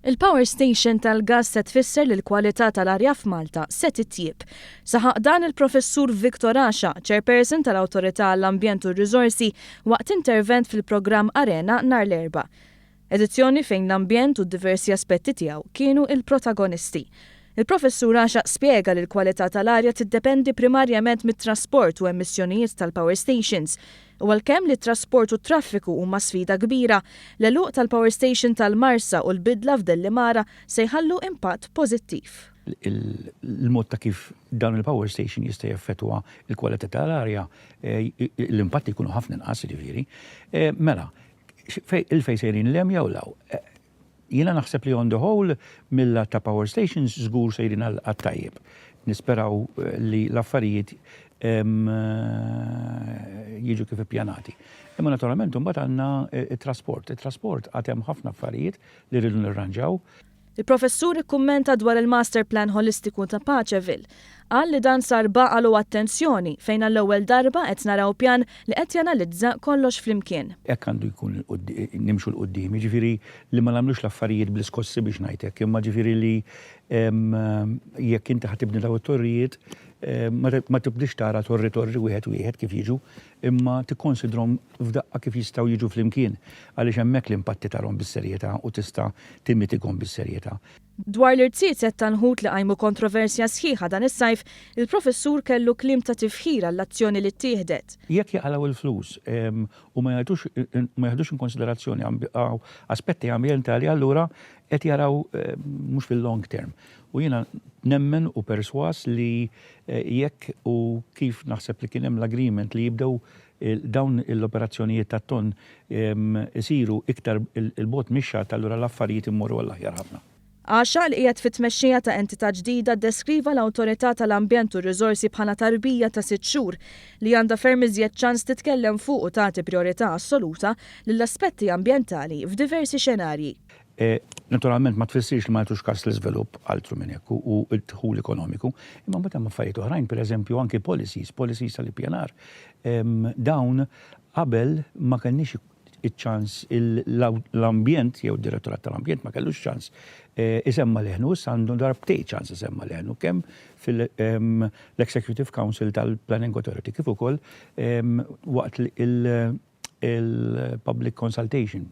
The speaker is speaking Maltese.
Il-power station tal-gass se tfisser li l-kwalità tal-arja f'Malta se titjieb. Saħaq dan il-Professur Victor Asha, Chairperson tal-Awtorità għall-Ambjent u r-Riżorsi, waqt intervent fil-programm Arena nhar l-Erbgħa. Edizzjoni fejn l-ambjent u d-diversi aspetti tiegħu kienu il-protagonisti. Il-Professur Asha spjega li l-kwalità tal-arja tiddependi primarjament mit-trasport u emissjonijiet tal-power stations. U għalkemm li t-trasport u t-traffiku huma sfida kbira, l-għeluq tal-power station tal-Marsa u l-bidla f'Dellimara se jħallu impatt pożittiv. Il-mod ta' kif dan il-power station jista' jeffettwa l-kwalità tal-arja, l-impatti jkunu ħafna inqas, ġifieri. Mela, il-fej sejrin 'l hemm jew 'l hawn? Jiena naħseb li on the whole, mill ta' power stations, żgur sejrin għat-tajjeb. Nisperaw li l-affarijiet jiġu kif ippjanati. Imma naturalment imbagħad għandna it-trasport. Il-trasport għad hemm ħafna affarijiet li rridu nirranġaw. Il-professur ikkummenta dwar il-Master Plan Holistiku ta' Paceville. Qal li dan sar b'għaqal u attenzjoni, fejn għall-ewwel darba qed naraw pjan li qed janalizza kollox flimkien. Hekk għandu jkun nimxu 'l quddiem, jiġifieri li ma nagħmlux l-affarijiet bl-iskossi, biex ngħidlek, imma ġifieri li jekk inti ħa tibni daw it-torrijiet, ma tibdix tara torri torri, wieħed wieħed kif jiġu, imma tikkonsidrhom f'daqqa kif jistgħu jiġu flimkien, għaliex hemmhekk l-impatti tarhom bis-serjetà u tista' timmitigahom bis-serjetà. Dwar l-irziezet tan-ħut li qajmu kontroversja sħiħa dan is-sajf, il-professur kellu kliem ta' tifħir għall-azzjoni li ttieħdet. Jekk jaqalgħu il-flus u ma jagħtux ma jaħdux in konsiderazzjoni aspetti ambjentali, allura qed jaraw mhux fil-long term. U jiena nemmen u perswas li jekk u kif naħseb li kien hemm l-agreement li jibdew dawn l-operazzjonijiet ta' ton isiru iktar 'il bogħod mix-xatt, allura l-affarijiet immorru għall-aħjar ħafna. Għaxa li qiegħed fit-tmexxija ta' entità ġdida deskriva l-Awtorità tal-Ambjent u r-Riżorsi bħala tarbija ta' 6 xhur li għandha ferm iżjed ċans titkellem fuq u tagħti priorità assoluta lill-aspetti ambjentali f'diversi xenarji. Naturalment ma tfissirx li ma nagħtux kas l-iżvilupp, altru minn hekk, u d-dħul ekonomiku, imma mbagħad hemm affarijiet oħrajn, pereżempju anki policies, policies tal-ippjanar. Dawn qabel ma kellniex iċ-ċans, l-ambjent jew id-direttorat tal-ambjent ma kellux ċans isemma leħnu, issa għandu darbtej ċans isemma leħnu, kemm fil-Executive Council tal-Planning Authority kif ukoll waqt il-public consultation.